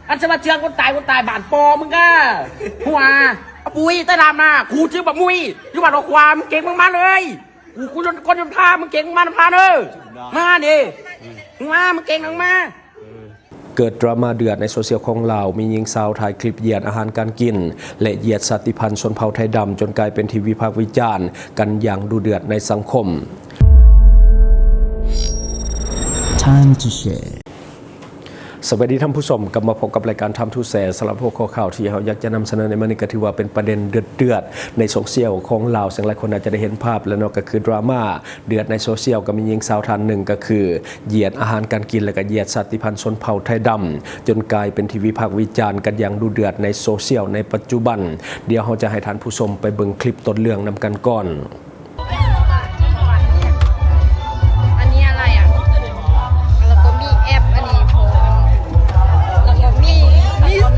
ອັນສະມາເຊື່ອງຄົນຕາຍ ຄົນຕາຍບ້ານພໍ່ມຶງກະຫົວ ອະປຸ້ຍຕາດຳນະ ກູຊື່ບັກມຸ້ຍ ຢູ່ບ້ານອອກຂວາ ມຶງເກັ່ງມຶງມາເລີຍ ກູ ກູຄົນຍົນທາ ມຶງເກັ່ງມຶງມານຳພາເດີ ມາເດ້ ມຶງມາ ມຶງເກັ່ງມຶງມາ. ເກີດດຣາມາເດືອດໃນໂຊຊຽວຂອງລາວ, ມີຍິງສາວຖ່າຍຄລິບຢຽດອາຫານການກິນ ແລະ ຢຽດຊາດຕິພັນຊົນເຜົ່າໄທດຳ ຈົນກາຍເປັນທີ່ວິພາກວິຈານກັນຢ່າງດຸເດືອດໃນສັງຄົມ. Time to share. ສະບາຍດີທ່ານຜູ້ຊົມ, ກັບມາພົບກັບລາຍການ Time to Share. ສຳລັບຫົວຂໍ້ຂ່າວທີ່ເຮົາຢາກຈະນຳສະເໜີໃນມື້ນີ້ ກໍຖືວ່າເປັນປະເດັນເດືອດໆໃນໂຊຊຽວຂອງລາວ, ເຊິ່ງຫຼາຍຄົນອາດຈະໄດ້ເຫັນພາບແລ້ວເນາະ, ກໍຄືດຣາມາເດືອດໃນໂຊຊຽວ ກໍມີຍິງສາວທ່ານໜຶ່ງ ກໍຄື ຢຽດອາຫານການກິນ ແລະ ກໍຢຽດຊາດຕິພັນຊົນເຜົ່າໄທດຳ ຈົນກາຍເປັນທີ່ວິພາກວິຈານກັນຢ່າງດຸເດືອດໃນໂຊຊຽວໃນປັດຈຸບັນ. ດຽວເຮົາຈະໃຫ້ທ່ານຜູ້ຊົມໄປເບິ່ງຄລິບຕົ້ນເລື່ອງນຳກັນກ່ອນ. ອັນນີ້ອະໄລອະ? ແລ້ວກໍມີແອັບອັນນີ້ພ້ອມ ແລ້ວກໍມີ ມີຊຸບ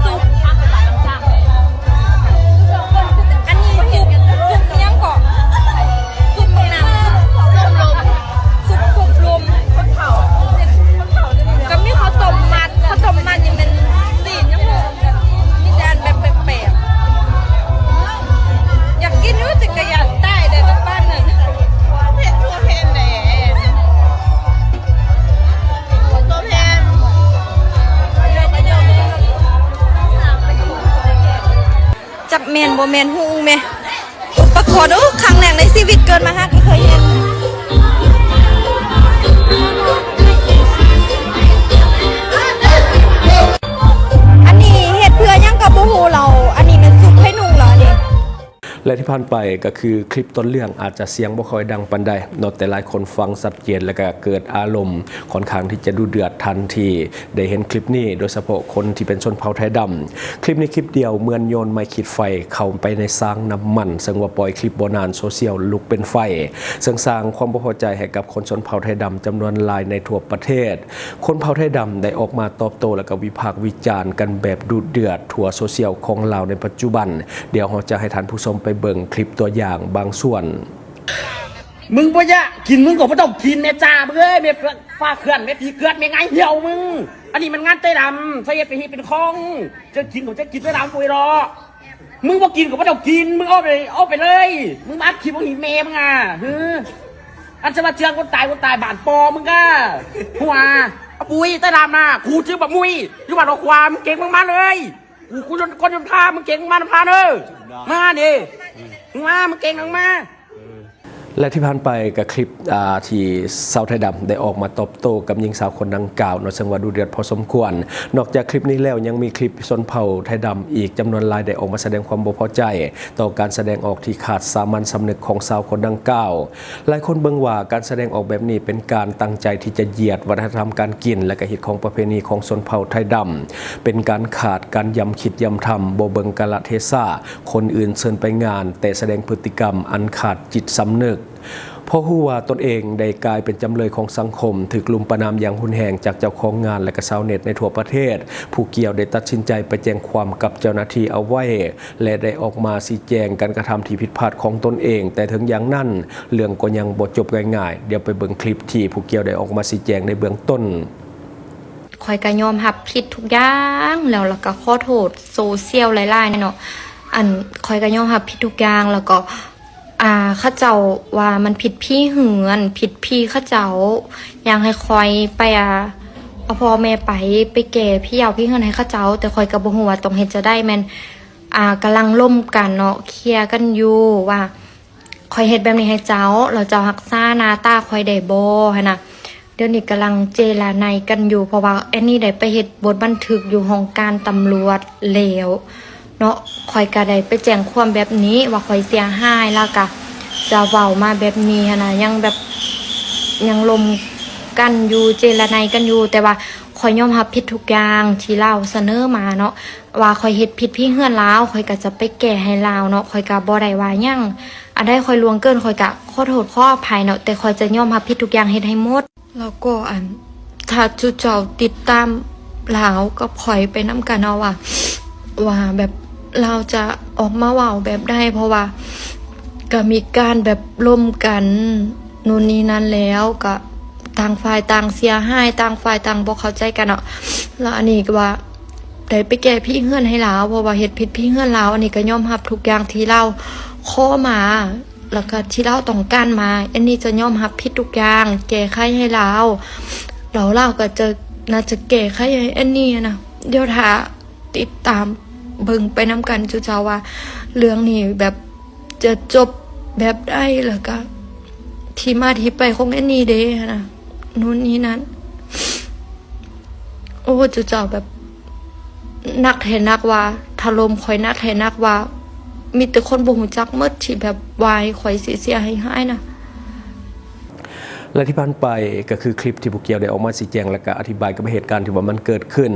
ອັນນີ້ຊຸບ ຊຸບຫຍັງເກາະ? ຊຸບໝາກນາວ ຊຸບລົມ ຊຸບຄົບລົມ ກໍມີເຂົ້າຕົ້ມມັດ ເຂົ້າຕົ້ມມັດນີ້ແມ່ນຊີ້ນຫຍັງບໍ່? ມີແຕ່ອັນແບບແປກໆ ຢາກກິນຢູ່ ແຕ່ກໍຢ້ານຕາຍແດ່ ກັບປານນັ້ນ ເຜັດທົ່ວແຜ່ນແດ່ ທົ່ວແຜ່ນ ຈັກແມ່ນບໍ່ແມ່ນ ຮູ້ແມ? ປາກອດ ໂອ້ ຄັ້ງແລກໃນຊີວິດເກີດມາຫາກໍເຄີຍເຫັນ. ອັນນີ້ເຮັດເພື່ອຫຍັງກໍບໍ່ຮູ້ ລາວ ອັນນີ້ແມ່ນຊຸບໃຫ້ໜູເລາະ ອັນນີ້. ແລະ ທີ່ຜ່ານໄປກໍຄືຄລິບຕົ້ນເລື່ອງອາດຈະສຽງບໍ່ຄ່ອຍດັງປານໃດເນາະ, ແຕ່ຫຼາຍຄົນຟັງຊັດເຈນ ແລະ ກໍເກີດອາລົມຄ່ອນຂ້າງທີ່ຈະດຸເດືອດທັນທີ່ ໄດ້ເຫັນຄລິບນີ້ ໂດຍສະເພາະຄົນທີ່ເປັນຊົນເຜົ່າໄທດຳ. ຄລິບນີ້ຄລິບດຽວ ເໝືອນໂຍນໄມ້ຂີດໄຟເຂົ້າໄປໃນຊາງນ້ຳມັນ, ເຊິ່ງວ່າປ່ອຍຄລິບບໍ່ນານ ໂຊຊຽວລຸກເປັນໄຟ, ເຊິ່ງສ້າງຄວາມບໍ່ພໍໃຈໃຫ້ກັບຄົນຊົນເຜົ່າໄທດຳຈຳນວນຫຼາຍໃນທົ່ວປະເທດ. ຄົນເຜົ່າໄທດຳໄດ້ອອກມາຕອບໂຕ້ ແລະ ກໍວິພາກວິຈານກັນແບບດຸເດືອດທົ່ວໂຊຊຽວຂອງລາວໃນປັດຈຸບັນ. ດຽວເຮົາຈະໃຫ້ທ່ານຜູ້ຊົມໄປເບິ່ງຄລິບຕົວຢ່າງບາງສ່ວນ. ມຶງບໍ່ຢາກກິນ ມຶງກໍບໍ່ຕ້ອງກິນ ແມ່ຈ້າເອີຍ ແມ່ຟ້າເຂື່ອນ ແມ່ຜີເຂືອນ ແມ່ງາຍຫ່ຽວມຶງ. ອັນນີ້ມັນງານໄຕດຳ ໃສ່ເຮັດເປັນຮີເປັນຄອງ ຈະກິນກໍຈະກິນໄຕດຳໂອຍເນາະ. ມຶງບໍ່ກິນກໍບໍ່ຕ້ອງກິນ ມຶງເອົາໄປ ເອົາໄປເລີຍ. ມຶງມາອັດຄລິບຂອງອີແມ່ມຶງອ່ະ ຫື? ອັນສະມາເຊື່ອງຄົນຕາຍ ຄົນຕາຍບ້ານພໍ່ມຶງກະຫົວ ອະປຸ້ຍຕາດຳນະ ກູຊື່ບັກມຸ້ຍ ຢູ່ບ້ານອອກຂວາ ມຶງເກັ່ງມຶງມາເລີຍ ກູ ກູຄົນຍົນທາ ມຶງເກັ່ງມານຳພາເດີ ມາເດ້ ມາ ມຶງເກັ່ງມຶງມາ. ແລະ ທີ່ຜ່ານໄປກໍຄລິບ ອ່າ ທີ່ຊາວໄທດຳໄດ້ອອກມາຕອບໂຕ້ກັບຍິງສາວຄົນດັ່ງກ່າວເນາະ, ເຊິ່ງວ່າດຸເດືອດພໍສົມຄວນ. ນອກຈາກຄລິບນີ້ແລ້ວ ຍັງມີຄລິບຊົນເຜົ່າໄທດຳອີກຈຳນວນຫຼາຍໄດ້ອອກມາສະແດງຄວາມບໍ່ພໍໃຈຕໍ່ການສະແດງອອກທີ່ຂາດສາມັນສຳນຶກຂອງຊາວຄົນດັ່ງກ່າວ. ຫຼາຍຄົນເບິ່ງວ່າການສະແດງອອກແບບນີ້ເປັນການຕັ້ງໃຈທີ່ຈະຢຽດວັດທະນະທຳການກິນ ແລະ ກະຮີດຄອງປະເພນີຂອງຊົນເຜົ່າໄທດຳ, ເປັນການຂາດການຢ້ຳຄິດຢ້ຳທຳ, ບໍ່ເບິ່ງກາລະເທສະ, ຄົນອື່ນເຊີນໄປງານ ແຕ່ສະແດງພຶດຕິກຳອັນຂາດຈິດສຳນຶກ. ເພາະຮູ້ວ່າຕົນເອງໄດ້ກາຍເປັນຈຳເລີຍຂອງສັງຄົມ, ຖືກລຸມປະນາມຢ່າງຮຸນແຮງຈາກເຈົ້າຂອງງານ ແລະ ກະຊາວເນັດໃນທົ່ວປະເທດ, ຜູ້ກ່ຽວໄດ້ຕັດສິນໃຈໄປແຈ້ງຄວາມກັບເຈົ້າໜ້າທີ່ເອົາໄວ້ ແລະ ໄດ້ອອກມາຊີ້ແຈງການກະທຳທີ່ຜິດພາດຂອງຕົນເອງ, ແຕ່ເຖິງຢ່າງນັ້ນ ເລື່ອງກໍຍັງບໍ່ຈົບງ່າຍໆ. ດຽວໄປເບິ່ງຄລິບທີ່ຜູ້ກ່ຽວໄດ້ອອກມາຊີ້ແຈງໃນເບື້ອງຕົ້ນ. ຂ້ອຍກໍຍອມຮັບຜິດທຸກຢ່າງແລ້ວ ແລ້ວກໍຂໍໂທດໂຊຊຽວຫຼາຍໆເນາະ. ອັນ ຂ້ອຍກໍຍອມຮັບຜິດທຸກຢ່າງ ແລ້ວກໍ ອ່າ ເຂົາເຈົ້າວ່າມັນຜິດຜີເຮືອນ ຜິດຜີເຂົາເຈົ້າ ຢາກໃຫ້ຂ້ອຍໄປ ອ່າ ເອົາພໍ່ແມ່ໄປ ໄປແກ້ຜີເຮືອນຜີເຮືອນໃຫ້ເຂົາເຈົ້າ, ແຕ່ຂ້ອຍກໍບໍ່ຮູ້ວ່າຕ້ອງເຮັດຈັ່ງໃດ ແມ່ນ ອ່າ ກຳລັງລົມກັນເນາະ ເຄຍກັນຢູ່ວ່າ ຂ້ອຍເຮັດແບບນີ້ໃຫ້ເຈົ້າ ແລ້ວເຈົ້າຮັກສາໜ້າຕາຂ້ອຍໄດ້ບໍ່ຫັ້ນນະ. ດຽວນີ້ກຳລັງເຈລະໄນກັນຢູ່ ເພາະວ່າແອນນີ້ໄດ້ໄປເຮັດບົດບັນທຶກຢູ່ຫ້ອງການຕຳຫຼວດແລ້ວເນາະ. ຂ້ອຍກໍໄດ້ໄປແຈ້ງຄວາມແບບນີ້ວ່າຂ້ອຍເສຍຫາຍ ແລ້ວກໍຈະເວົ້າມາແບບນີ້ຫັ້ນນະ ຍັງແບບ ຍັງລົມກັນຢູ່ ເຈລະໄນກັນຢູ່ ແຕ່ວ່າຂ້ອຍຍອມຮັບຜິດທຸກຢ່າງທີ່ລາວສະເໜີມາເນາະ ວ່າຂ້ອຍເຮັດຜິດຜີເຮືອນລາວ ຂ້ອຍກໍຈະໄປແກ້ໃຫ້ລາວເນາະ ຂ້ອຍກໍບໍ່ໄດ້ວ່າຫຍັງ. ອັນໃດຂ້ອຍລ່ວງເກີນ ຂ້ອຍກະຂໍໂທດຂໍອະໄພເນາະ ແຕ່ຂ້ອຍຈະຍອມຮັບຜິດທຸກຢ່າງ ເຮັດໃຫ້ໝົດ. ແລ້ວກໍອັນ ຖ້າຈຸເຈົ້າຕິດຕາມລາວກັບຂ້ອຍໄປນຳກັນເນາະ ວ່າ ວ່າແບບລາວຈະອອກມາເວົ້າແບບໃດ ເພາະວ່າກະມີການແບບລົມກັນ ໂນ່ນນີ້ນັ້ນ ແລ້ວກະຕ່າງຝ່າຍຕ່າງເສຍຫາຍ ຕ່າງຝ່າຍຕ່າງບໍ່ເຂົ້າໃຈກັນເນາະ. ແລ້ວອັນນີ້ກໍວ່າ ໄດ້ໄປແກ້ຜີເຮືອນໃຫ້ລາວ ເພາະວ່າເຮັດຜິດຜີເຮືອນລາວ. ອັນນີ້ກໍຍອມຮັບທຸກຢ່າງທີ່ລາວຂໍມາ ແລ້ວກໍທີ່ລາວຕ້ອງການມາ. ແອນນີຈະຍອມຮັບຜິດທຸກຢ່າງ ແກ້ໄຂໃຫ້ລາວ ແລ້ວລາວກໍຈະ ໜ້າຈະແກ້ໄຂໃຫ້ແອນນີນະ. ດຽວຖ້າຕິດຕາມເບິ່ງໄປນຳກັນ ຈຸເຈົ້າວ່າເລື່ອງນີ້ແບບຈະຈົບແບບໃດ ແລ້ວກໍທີ່ມາທີ່ໄປຂອງແອນນີເດ້ຫັ້ນນະ ໂນ່ນນີ້ນັ້ນ. ໂອ້ ຈຸເຈົ້າແບບ ໜັກແທ້ໜັກວ່າ ຖະຫຼົ່ມຂ້ອຍໜັກແທ້ໜັກວ່າ ມີແຕ່ຄົນບໍ່ຮູ້ຈັກໝົດທີ່ແບບວ່າໃຫ້ຂ້ອຍເສຍຫາຍໆນະ. ແລະທີ່ຜ່ານໄປກໍຄືຄລິບທີ່ຜູ້ກ່ຽວໄດ້ອອກມາຊີ້ແຈງ ແລະກໍອະທິບາຍກັບເຫດການທີ່ວ່າມັນເກີດຂຶ້ນ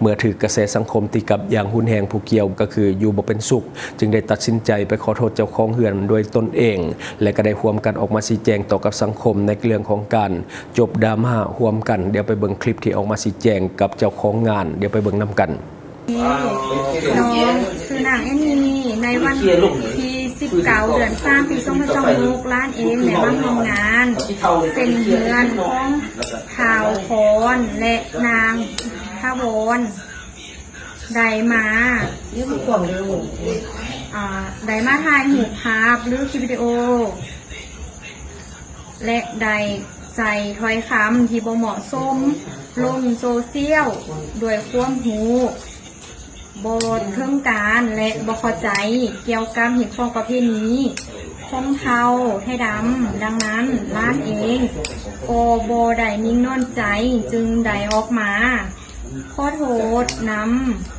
ເມື່ອຖືກກະແສສັງຄົມຕີກັບຢ່າງຮຸນແຮງ, ຜູ້ກ່ຽວກໍຄືຢູ່ບໍ່ເປັນສຸກ ຈຶ່ງໄດ້ຕັດສິນໃຈໄປຂໍໂທດເຈົ້າຂອງເຮືອນດ້ວຍຕົນເອງ ແລະກໍໄດ້ຮ່ວມກັນອອກມາຊີ້ແຈງຕໍ່ກັບສັງຄົມໃນເລື່ອງຂອງການ ຈົບດຣາມາຮ່ວມກັນ. ດຽວໄປເບິ່ງຄລິບທີ່ອອກມາຊີ້ແຈງກັບເຈົ້າຂອງງານ, ດຽວໄປເບິ່ງນຳກັນ. ນ້ອງຊື່ນາງແອນນີ ໃນວັນທີສິບເກົ້າ ເດືອນສາມ ປີສອງພັນຊາວຫົກ ຫຼານເອງໄດ້ມາຮ່ວມງານເຊັນເຮືອນຂອງທ້າວຄອນ ແລະນາງຖາວອນ ໄດ້ມາ ໄດ້ມາຖ່າຍຮູບພາບ ຫຼື ຄລິບວິດີໂອ ແລະໄດ້ໃຊ້ຖ້ອຍຄຳທີ່ບໍ່ເໝາະສົມລົງໂຊຊຽວ ດ້ວຍຄວາມຮູ້ບໍ່ເຖິງການ ແລະບໍ່ເຂົ້າໃຈກ່ຽວກັບຮີດຄອງປະເພນີຂອງເຜົ່າໄທດຳ. ດັ່ງນັ້ນ ຫຼານເອງກໍບໍ່ໄດ້ນິ່ງນອນໃຈ ຈຶ່ງໄດ້ອອກມາ ຂໍໂທດນຳ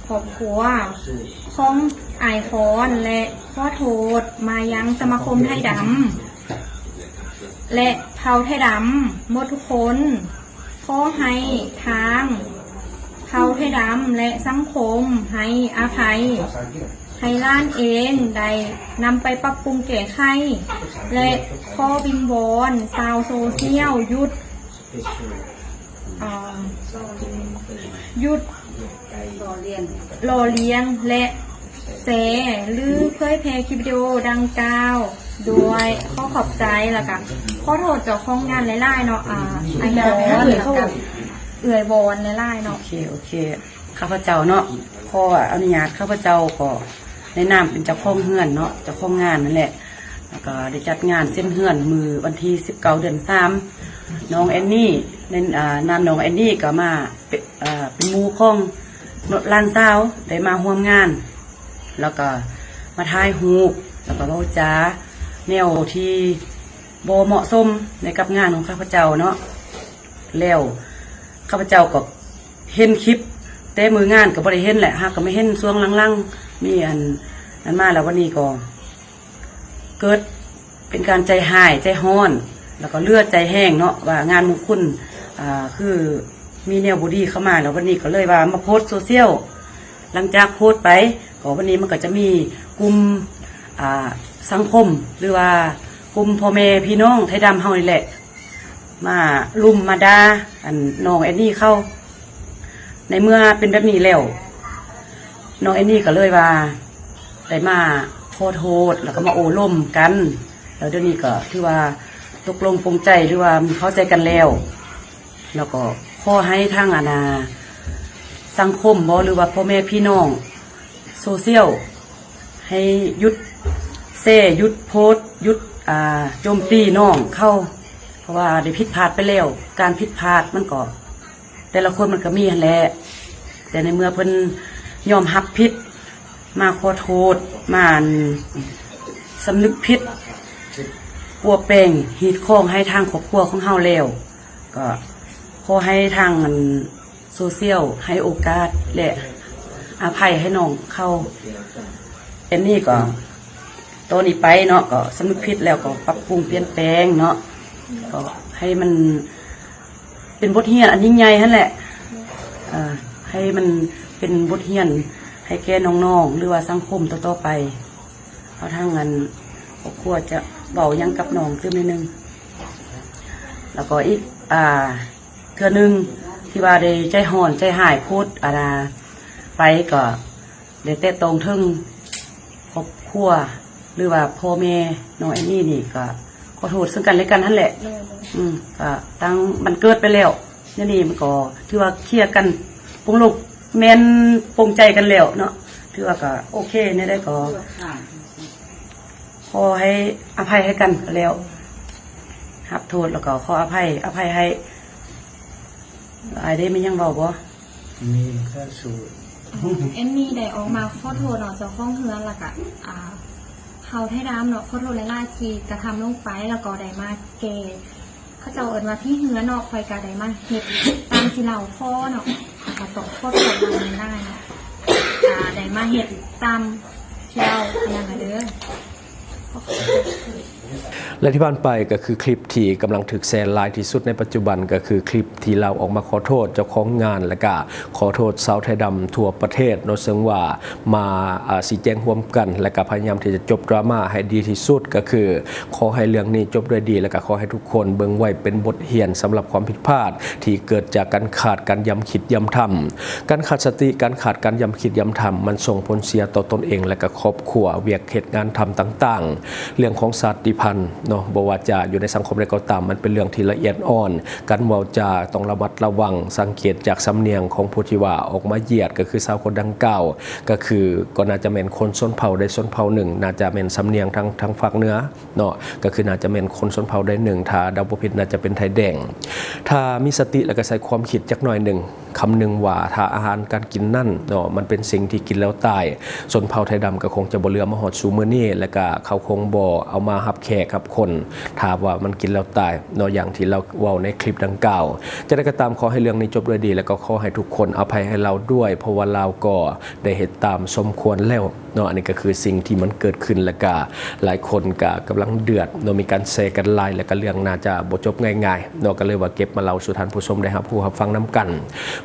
ຄອບຄົວຂອງອ້າຍຄອນ ແລະ ຂໍໂທດມາຍັງສະມາຄົມໄທດຳ ແລະ ເຜົ່າໄທດຳໝົດທຸກຄົນ. ຂໍໃຫ້ທາງເຜົ່າໄທດຳ ແລະ ສັງຄົມໃຫ້ອະໄພ ໃຫ້ຫຼານເອງໄດ້ນຳໄປປັບປຸງແກ້ໄຂ ແລະ ຂໍວິງວອນຊາວໂຊຊຽວຢຸດ ຢຸດລໍ້ລຽນ ແລະ ແຊ ຫຼື ເຜີຍແຜ່ຄລິບວິດີໂອດັ່ງກ່າວດ້ວຍ. ຂໍຂອບໃຈ ແລ້ວກະຂໍໂທດເຈົ້າຂອງງານຫຼາຍໆເນາະ ອ້າຍຄອນ ແລ້ວກະເອື້ອຍວອນຫຼາຍໆເນາະ. ໂອເຄ ໂອເຄ ຂ້າພະເຈົ້າເນາະ ຂໍອະນຸຍາດ ຂ້າພະເຈົ້າກໍໃນນາມເປັນເຈົ້າຂອງເຮືອນເນາະ ເຈົ້າຂອງງານນັ້ນແຫຼະ ແລ້ວກໍໄດ້ຈັດງານເຊັນເຮືອນມື້ວັນທີສິບເກົ້າ ເດືອນສາມ ນ້ອງແອນນີ ໃນນາມນ້ອງແອນນີກໍມາເປັນໝູ່ຂອງຫຼານສາວ ໄດ້ມາຮ່ວມງານ ແລ້ວກໍມາຖ່າຍຮູບ ແລ້ວກໍເວົ້າຈາແນວທີ່ບໍ່ເໝາະສົມໃນກັບງານຂອງຂ້າພະເຈົ້າເນາະ. ແລ້ວຂ້າພະເຈົ້າກໍເຫັນຄລິບແຕ່ມື້ງານກໍບໍ່ໄດ້ເຫັນແຫຼະ ຫາກກໍມາເຫັນຊ່ວງຫຼັງໆ ມີອັນນັ້ນມາ ແລ້ວວັນນີ້ກໍເກີດເປັນການໃຈຮ້າຍໃຈຮ້ອນ ແລ້ວກໍເຫຼືອໃຈແຮງເນາະ ວ່າງານມຸງຄຸນ ອ່າ ຄືມີແນວບໍ່ດີເຂົ້າມາ ແລ້ວວັນນີ້ກໍເລີຍວ່າມາໂພສໂຊຊຽວ. ຫຼັງຈາກໂພສໄປ ກໍວັນນີ້ມັນກໍຈະມີກຸ່ມ ອ່າ ສັງຄົມ ຫຼືວ່າກຸ່ມພໍ່ແມ່ພີ່ນ້ອງໄທດຳເຮົານີ້ແຫຼະ ມາລຸມມາດ່າອັນນ້ອງແອນນີເຂົາ. ໃນເມື່ອເປັນແບບນີ້ແລ້ວ ນ້ອງແອນນີກໍເລີຍວ່າໄດ້ມາຂໍໂທດ ແລ້ວກໍມາໂອ້ລົມກັນ ແລ້ວດຽວນີ້ກໍຖືວ່າຕົກລົງປົງໃຈ ຫຼືວ່າເຂົ້າໃຈກັນແລ້ວ ແລ້ວກໍຂໍໃຫ້ທາງອັນນ່າສັງຄົມບໍ ຫຼືວ່າພໍ່ແມ່ພີ່ນ້ອງໂຊຊຽວ ໃຫ້ຢຸດແຊ ຢຸດໂພສ ຢຸດ ອ່າ ໂຈມຕີນ້ອງເຂົາ ເພາະວ່າໄດ້ຜິດພາດໄປແລ້ວ ການຜິດພາດມັນກໍ ແຕ່ລະຄົນມັນກໍມີຫັ້ນແຫຼະ ແຕ່ໃນເມື່ອເພິ່ນຍອມຮັບຜິດ ມາຂໍໂທດ ມາອັນສຳນຶກຜິດ ປົວແປງຮີດຄອງໃຫ້ທາງຄອບຄົວຂອງເຮົາແລ້ວ ກໍຂໍໃຫ້ທາງອັນ ໂຊຊຽວໃຫ້ໂອກາດ ແລະ ອະໄພໃຫ້ນ້ອງເຂົາ. ແອນນີກໍຕໍ່ນີ້ໄປເນາະ ກໍສຳນຶກຜິດແລ້ວກໍປັບປຸງປ່ຽນແປງເນາະ ກໍໃຫ້ມັນເປັນບົດຮຽນອັນຍິ່ງໃຫຍ່ຫັ້ນແຫຼະ ເອີ ໃຫ້ມັນເປັນບົດຮຽນໃຫ້ແກ່ນ້ອງໆ ຫຼືວ່າສັງຄົມຕໍ່ໆໄປ. ເອົາທາງອັນຄອບຄົວຈະເວົ້າຫຍັງກັບນ້ອງຕື່ມໜ້ອຍໜຶ່ງ ແລ້ວກໍອີກ ອ່າ ເທື່ອໜຶ່ງທີ່ວ່າໄດ້ໃຈຮ້ອນໃຈຮ້າຍໂພດອັນນ່າໄປ ກໍໄດ້ແຕະຕ້ອງເຖິງຄອບຄົວ ຫຼືວ່າພໍ່ແມ່ນ້ອງແອນນີນີ້ ກໍຂໍໂທດເຊິ່ງກັນແລະກັນຫັ້ນແຫຼະ ອືມ ກໍຕັ້ງມັນເກີດໄປແລ້ວ ດຽວນີ້ມັນກໍຖືວ່າເຄລຍກັນປົງລົງ ແມ່ນປົງໃຈກັນແລ້ວເນາະ ຖືວ່າກໍໂອເຄ ແນວໃດກໍຂໍໃຫ້ອະໄພໃຫ້ກັນກໍແລ້ວ ຮັບໂທດແລ້ວກໍຂໍອະໄພ ອະໄພໃຫ້. ອ້າຍເດ້ ມີຫຍັງເວົ້າບໍ່? ມີແຕ່ສູ້. ເອມມີໄດ້ອອກມາຂໍໂທດເນາະ ເຈົ້າຂອງເຮືອນ ແລ້ວກະ ອ່າ ເຜົ່າໄທດຳເນາະ ຂໍໂທດຫຼາຍໆທີ່ກະທຳລົງໄປ ແລ້ວກໍໄດ້ມາແກ້ ເຂົາເຈົ້າເອີ້ນວ່າຜີເຮືອເນາະ ຂ້ອຍກະໄດ້ມາເຮັດຕາມທີ່ລາວຂໍເນາະ ແລ້ວກໍຕ້ອງຂໍໂທດຫຼາຍໆເນາະ ອ່າ ໄດ້ມາເຮັດຕາມທີ່ລາວອັນນັ້ນນະເດີ. ແລະທີ່ຜ່ານໄປກໍຄືຄລິບທີ່ກຳລັງຖືກແຊຫຼາຍທີ່ສຸດໃນປັດຈຸບັນ ກໍຄືຄລິບທີ່ລາວອອກມາຂໍໂທດເຈົ້າຂອງງານ ແລະກະຂໍໂທດຊາວໄທດຳທົ່ວປະເທດເນາະ ເຊິ່ງວ່າມາ ອາ ຊີ້ແຈງຮ່ວມກັນ ແລະກະພະຍາຍາມທີ່ຈະຈົບດຣາມາໃຫ້ດີທີ່ສຸດ ກໍຄືຂໍໃຫ້ເລື່ອງນີ້ຈົບດ້ວຍດີ ແລະກະຂໍໃຫ້ທຸກຄົນເບິ່ງໄວ້ເປັນບົດຮຽນສຳລັບຄວາມຜິດພາດທີ່ເກີດຈາກການຂາດການຢຳຄິດຢຳທຳ. ການຂາດສະຕິ ການຂາດການຢຳຄິດຢຳທຳ ມັນສົ່ງຜົນເສຍຕໍ່ຕົນເອງ ແລະກະຄອບຄົວ ວຽກເຮັດງານທຳຕ່າງໆ. ເລື່ອງຂອງຊາດຕິພັນເນາະ ບໍ່ວ່າຈະຢູ່ໃນສັງຄົມໃດກໍຕາມ ມັນເປັນເລື່ອງທີ່ລະອຽດອ່ອນ ການເວົ້າຈາຕ້ອງລະມັດລະວັງ. ສັງເກດຈາກສຳນຽງຂອງຜູ້ທີ່ວ່າອອກມາຢຽດ ກໍຄືຊາວຄົນດັ່ງກ່າວ ກໍຄືກໍໜ້າຈະແມ່ນຄົນຊົນເຜົ່າໃດຊົນເຜົ່າໜຶ່ງ ໜ້າຈະແມ່ນສຳນຽງທາງ ທາງພາກເໜືອເນາະ ກໍຄືໜ້າຈະແມ່ນຄົນຊົນເຜົ່າໃດໜຶ່ງ ຖ້າເດົາບໍ່ຜິດໜ້າຈະເປັນໄທແດງ. ຖ້າມີສະຕິ ແລ້ວກໍໃຊ້ຄວາມຄິດຈັກໜ້ອຍໜຶ່ງ ຄຳໜຶ່ງວ່າ ຖ້າອາຫານການກິນນັ້ນເນາະ ມັນເປັນສິ່ງທີ່ກິນແລ້ວຕາຍ ຊົນເຜົ່າໄທດຳກໍຄົງຈະບໍ່ເຫຼືອມາຮອດສູ່ມື້ນີ້ ແລະກະເຂົາຄົງບໍ່ເອົາມາຮັບແຂກຮັບຄົນ ຖ້າວ່າມັນກິນແລ້ວຕາຍເນາະ ຢ່າງທີ່ລາວເວົ້າໃນຄລິບດັ່ງກ່າວ. ຈັ່ງໃດກໍຕາມ ຂໍໃຫ້ເລື່ອງນີ້ຈົບດ້ວຍດີ ແລະກໍຂໍໃຫ້ທຸກຄົນອະໄພໃຫ້ລາວດ້ວຍ ເພາະວ່າລາວກໍໄດ້ເຮັດຕາມສົມຄວນແລ້ວເນາະ. ອັນນີ້ກໍຄືສິ່ງທີ່ມັນເກີດຂຶ້ນ ແລະກະຫຼາຍຄົນກະກຳລັງເດືອດເນາະ ມີການແຊກັນຫຼາຍ ແລະກະເລື່ອງໜ້າຈະບໍ່ຈົບງ່າຍໆ ເນາະ ກໍເລີຍວ່າເກັບມາເລົ່າສູ່ທ່ານຜູ້ຊົມໄດ້ຮັບຮູ້ຮັບຟັງນຳກັນ.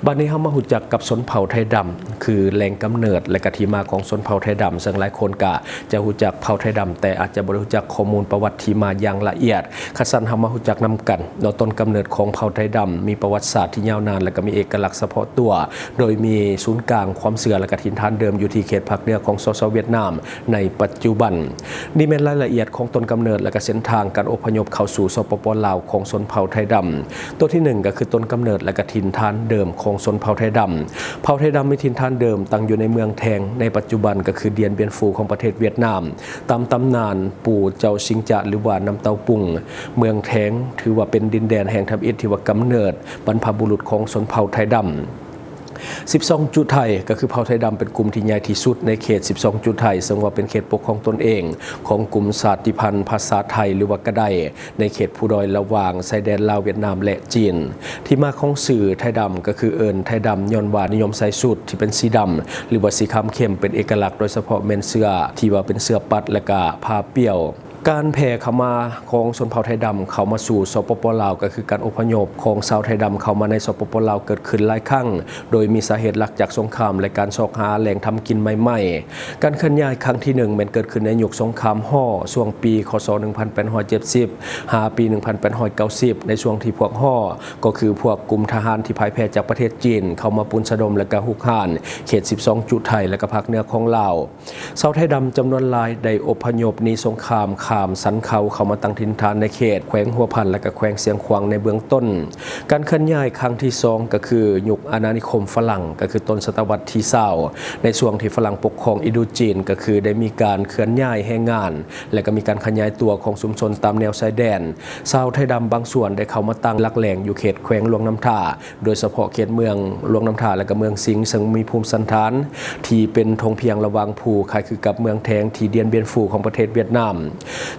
ບາດນີ້ເຮົາມາຮູ້ຈັກກັບຊົນເຜົ່າໄທດຳ ຄືແຫຼ່ງກຳເນີດ ແລະກະທີ່ມາຂອງຊົນເຜົ່າໄທດຳ ເຊິ່ງຫຼາຍຄົນກະຈະຮູ້ຈັກເຜົ່າໄທດຳ ແຕ່ອາດຈະບໍ່ໄດ້ຮູ້ຈັກຂໍ້ມູນປະຫວັດທີ່ມາຢ່າງລະອຽດ. ຄັນຊັ້ນເຮົາມາຮູ້ຈັກນຳກັນເນາະ ຕົ້ນກຳເນີດຂອງເຜົ່າໄທດຳ ມີປະຫວັດສາດທີ່ຍາວນານ ແລະກະມີເອກະລັກສະເພາະຕົວ ໂດຍມີສູນກາງຄວາມເຊື່ອ ແລະກະຖິ່ນຖານເດີມຢູ່ທີ່ເຂດພາກເໜືອຂອງ ສສ ຫວຽດນາມ ໃນປັດຈຸບັນ. ນີ້ແມ່ນລາຍລະອຽດຂອງຕົ້ນກຳເນີດ ແລະກະເສັ້ນທາງການອົບພະຍົບເຂົ້າສູ່ ສປປ ລາວ ຂອງຊົນເຜົ່າໄທດຳ. ຕົວທີໜຶ່ງ ກໍຄືຕົ້ນກຳເນີດ ແລະກະຖິ່ນຖານເດີມຂອງຊົນເຜົ່າໄທດຳ. ເຜົ່າໄທດຳມີຖິ່ນຖານເດີມຕັ້ງຢູ່ໃນເມືອງແທງ ໃນປັດຈຸບັນກໍຄືດຽນບຽນຟູຂອງປະເທດຫວຽດນາມ. ຕາມຕຳນານ ປູ່ເຈົ້າຊິງຈະ ຫຼືວ່ານ້ຳເຕົ້າປຸງ ເມືອງແທງ ຖືວ່າເປັນດິນແດນແຫ່ງທຳອິດທີ່ວ່າກຳເນີດບັນພະບຸລຸດຂອງຊົນເຜົ່າໄທດຳ. ສິບສອງ ຈຸໄທ ກໍຄືເຜົ່າໄທດຳເປັນກຸ່ມທີ່ໃຫຍ່ທີ່ສຸດໃນເຂດສິບສອງ ຈຸໄທ ເຊິ່ງວ່າເປັນເຂດປົກຄອງຕົນເອງຂອງກຸ່ມຊາດຕິພັນພາສາໄທ ຫຼືວ່າກະໄດ ໃນເຂດພູດອຍລະຫວ່າງຊາຍແດນລາວ ຫວຽດນາມ ແລະ ຈີນ. ທີ່ມາຂອງຊື່ໄທດຳ ກໍຄືເອີ້ນໄທດຳຍ້ອນວ່ານິຍົມໃສ່ຊຸດທີ່ເປັນສີດຳ ຫຼືວ່າສີຄາມເຂັ້ມ ເປັນເອກະລັກ ໂດຍສະເພາະແມ່ນເສື້ອທີ່ວ່າເປັນເສື້ອປັດ ແລະກະຜ້າປ່ຽວ. ການແຜ່ເຂົ້າມາຂອງຊົນເຜົ່າໄທດຳເຂົ້າມາສູ່ ສປປ ລາວ ກໍຄືການອົບພະຍົບຂອງຊາວໄທດຳເຂົ້າມາໃນ ສປປ ລາວ ເກີດຂຶ້ນຫຼາຍຄັ້ງ ໂດຍມີສາເຫດຫຼັກຈາກສົງຄາມ ແລະ ການຊອກຫາແຫຼ່ງທຳກິນໃໝ່ໆ. ການເຄື່ອນຍ້າຍຄັ້ງທີໜຶ່ງແມ່ນເກີດຂຶ້ນໃນຍຸກສົງຄາມຫໍ້ ຊ່ວງປີ ຄ.ສ. ໜຶ່ງພັນແປດຮ້ອຍເຈັດສິບ ຫາປີ ໜຶ່ງພັນແປດຮ້ອຍເກົ້າສິບ ໃນຊ່ວງທີ່ພວກຫໍ້ ກໍຄືພວກກຸ່ມທະຫານທີ່ພ່າຍແພ້ຈາກປະເທດຈີນ ເຂົ້າມາປຸ້ນສະດົມ ແລະກະຮຸກຮານເຂດສິບສອງ ຈຸໄທ ແລະກະພາກເໜືອຂອງລາວ. ຊາວໄທດຳຈຳນວນຫຼາຍໄດ້ອົບພະຍົບໜີສົງຄາມຂ້າມສັນເຂົາເຂົ້າມາຕັ້ງຖິ່ນຖານໃນເຂດແຂວງຫົວພັນ ແລະກະແຂວງຊຽງຂວາງໃນເບື້ອງຕົ້ນ. ການເຄື່ອນຍ້າຍຄັ້ງທີສອງ ກໍຄືຍຸກອານານິຄົມຝຣັ່ງ ກໍຄືຕົ້ນສະຕະວັດທີຊາວ ໃນຊ່ວງທີ່ຝຣັ່ງປົກຄອງອິນໂດຈີນ ກໍຄືໄດ້ມີການເຄື່ອນຍ້າຍແຮງງານ ແລະກະມີການຂະຫຍາຍຕົວຂອງຊຸມຊົນຕາມແນວຊາຍແດນ. ຊາວໄທດຳບາງສ່ວນໄດ້ເຂົ້າມາຕັ້ງຫຼັກແຫຼ່ງຢູ່ເຂດແຂວງຫຼວງນ້ຳທາ ໂດຍສະເພາະເຂດເມືອງຫຼວງນ້ຳທາ ແລະກະເມືອງສິງ ເຊິ່ງມີພູມສັນຖານທີ່ເປັນທົ່ງພຽງລະຫວ່າງພູ ຄ້າຍຄືກັບເມືອງແທງທີ່ດຽນບຽນຟູຂອງປະເທດຫວຽດນາມ.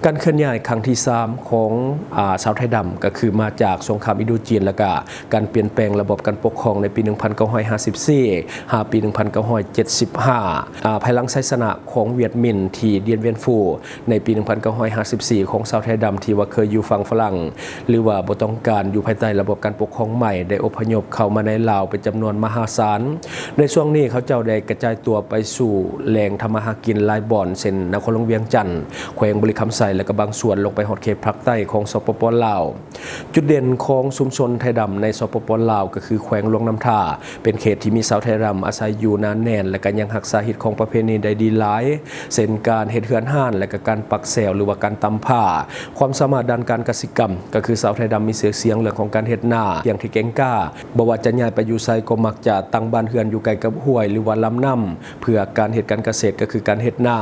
ການເຄື່ອນຍ້າຍຄັ້ງທີສາມຂອງ ອາ ຊາວໄທດຳ ກໍຄືມາຈາກສົງຄາມອິນໂດຈີນ ແລະກະການປ່ຽນແປງລະບອບການປົກຄອງໃນປີ ໜຶ່ງພັນເກົ້າຮ້ອຍຫ້າສິບສີ່ ຫາປີ ໜຶ່ງພັນເກົ້າຮ້ອຍເຈັດສິບຫ້າ ອາ ພາຍຫຼັງໄຊຊະນະຂອງຫວຽດມິນທີ່ດຽນບຽນຟູ ໃນປີ ໜຶ່ງພັນເກົ້າຮ້ອຍຫ້າສິບສີ່ ຂອງຊາວໄທດຳທີ່ວ່າເຄີຍຢູ່ຝັ່ງຝຣັ່ງ ຫຼືວ່າບໍ່ຕ້ອງການຢູ່ພາຍໃຕ້ລະບອບການປົກຄອງໃໝ່ ໄດ້ອົບພະຍົບເຂົ້າມາໃນລາວເປັນຈຳນວນມະຫາສານ. ໃນຊ່ວງນີ້ເຂົາເຈົ້າໄດ້ກະຈາຍຕົວໄປສູ່ແຫຼ່ງທຳມາຫາກິນຫຼາຍບ່ອນ ເຊັ່ນ ນະຄອນຫຼວງວຽງຈັນ, ແຂວງບໍລິຄຳ ໄຊ ແລະ ກະບາງສ່ວນລົງໄປຮອດເຂດພາກໃຕ້ຂອງ ສປປ ລາວ. ຈຸດເດັ່ນຂອງຊຸມຊົນໄທດຳໃນ ສປປ ລາວ ກໍຄືແຂວງຫຼວງນ້ຳທາ ເປັນເຂດທີ່ມີຊາວໄທດຳອາໄສຢູ່ໜາແໜ້ນ ແລະ ກໍຍັງຮັກສາຮີດຄອງປະເພນີໄດ້ດີຫຼາຍ ເຊັ່ນ ການເຮັດເຮືອນຮ້ານ ແລະ ກໍການປັກແຊວ ຫຼືວ່າການຕຳພ້າ. ຄວາມສາມາດດ້ານການກະສິກຳ ກໍຄືຊາວໄທດຳມີຊື່ສຽງເລື່ອງຂອງການເຮັດນາ ຢ່າງທີ່ເກັ່ງກ້າ ບໍ່ວ່າຈະຍ້າຍໄປຢູ່ໃສກໍມັກຈະຕັ້ງບ້ານເຮືອນຢູ່ໃກ້ກັບຫ້ວຍ ຫຼືວ່າລຳນ້ຳ ເພື່ອການເຮັດການກະເສດ ກໍຄືການເຮັດນາ.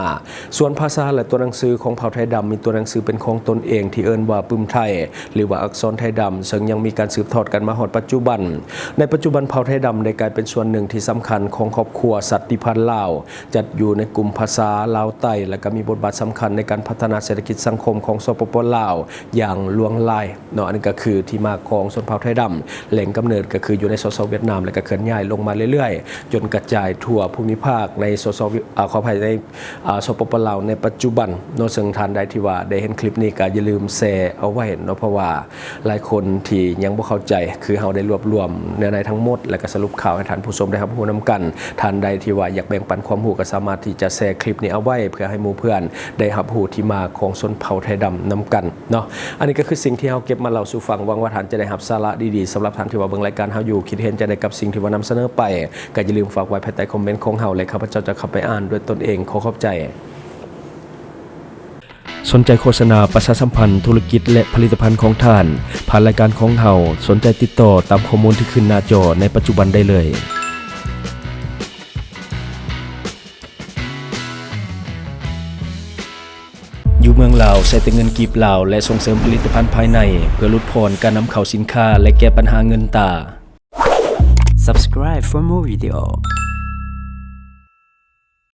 ສ່ວນພາສາ ແລະ ຕົວໜັງສືຂອງເຜົ່າໄທດຳ ມີຕົວໜັງສືເປັນຂອງຕົນເອງທີ່ເອີ້ນວ່າປຶ້ມໄທ ຫຼືວ່າອັກສອນໄທດຳ ເຊິ່ງຍັງມີການສືບທອດກັນມາຮອດປັດຈຸບັນ. ໃນປັດຈຸບັນເຜົ່າໄທດຳໄດ້ກາຍເປັນສ່ວນໜຶ່ງທີ່ສຳຄັນຂອງຄອບຄົວຊາດຕິພັນລາວ ຈັດຢູ່ໃນກຸ່ມພາສາລາວໃຕ້ ແລະ ກໍມີບົດບາດສຳຄັນໃນການພັດທະນາເສດຖະກິດສັງຄົມຂອງ ສປປ ລາວ ຢ່າງຫຼວງຫຼາຍເນາະ. ອັນນີ້ກໍຄືທີ່ມາຂອງຊົນເຜົ່າໄທດຳ ແຫຼ່ງກຳເນີດກໍຄືຢູ່ໃນ ສສ ຫວຽດນາມ ແລະ ກໍເຄື່ອນຍ້າຍລົງມາເລື້ອຍໆ ຈົນກະຈາຍທົ່ວພູມິພາກໃນ ສສ ເອີ ຂໍອະໄພ ໃນ ອາ ສປປ ລາວ ໃນປັດຈຸບັນເນາະ. ເຊິ່ງທ່ານໃດທີ່ວ່າໄດ້ເຫັນຄລິບນີ້ກໍຢ່າລືມແຊເອົາໄວ້ເນາະ ເພາະວ່າຫຼາຍຄົນທີ່ຍັງບໍ່ເຂົ້າໃຈ ຄືເຮົາໄດ້ລວບລວມເນື້ອໃນທັງໝົດ ແລະ ກໍສະຫຼຸບຂ່າວໃຫ້ທ່ານຜູ້ຊົມໄດ້ຮັບຮູ້ນຳກັນ. ທ່ານໃດທີ່ວ່າຢາກແບ່ງປັນຄວາມຮູ້ ກໍສາມາດທີ່ຈະແຊຄລິບນີ້ເອົາໄວ້ ເພື່ອໃຫ້ໝູ່ເພື່ອນໄດ້ຮັບຮູ້ທີ່ມາຂອງຊົນເຜົ່າໄທດຳນຳກັນເນາະ. ອັນນີ້ກໍຄືສິ່ງທີ່ເຮົາເກັບມາເລົ່າສູ່ຟັງ. ຫວັງວ່າທ່ານຈະໄດ້ຮັບສາລະດີໆ. ສຳລັບທ່ານທີ່ວ່າເບິ່ງລາຍການເຮົາຢູ່ ຄິດເຫັນຈັ່ງໃດກັບສິ່ງທີ່ວ່ານຳສະເໜີໄປ ກໍຢ່າລືມຝາກໄວ້ພາຍໃຕ້ຄອມເມັນຂອງເຮົາ ແລະ ຂ້າພະເຈົ້າຈະເຂົ້າໄປອ່ານດ້ວຍຕົນເອງ. ຂໍຂອບໃຈ. ສົນໃຈໂຄສະນາປະຊາສຳພັນທຸລະກິດ ແລະ ຜະລິດຕະພັນຂອງທ່ານ ຜ່ານລາຍການຂອງເຮົາ, ສົນໃຈຕິດຕໍ່ຕາມຂໍ້ມູນທີ່ຂຶ້ນໜ້າຈໍໃນປັດຈຸບັນໄດ້ເລີຍ. ຢູ່ເມືອງລາວ ໃຊ້ແຕ່ເງິນກີບລາວ ແລະ ສົ່ງເສີມຜະລິດຕະພັນພາຍໃນ ເພື່ອຫຼຸດຜ່ອນການນຳເຂົ້າສິນຄ້າ ແລະ ແກ້ບັນຫາເງິນຕາ. Subscribe for more video.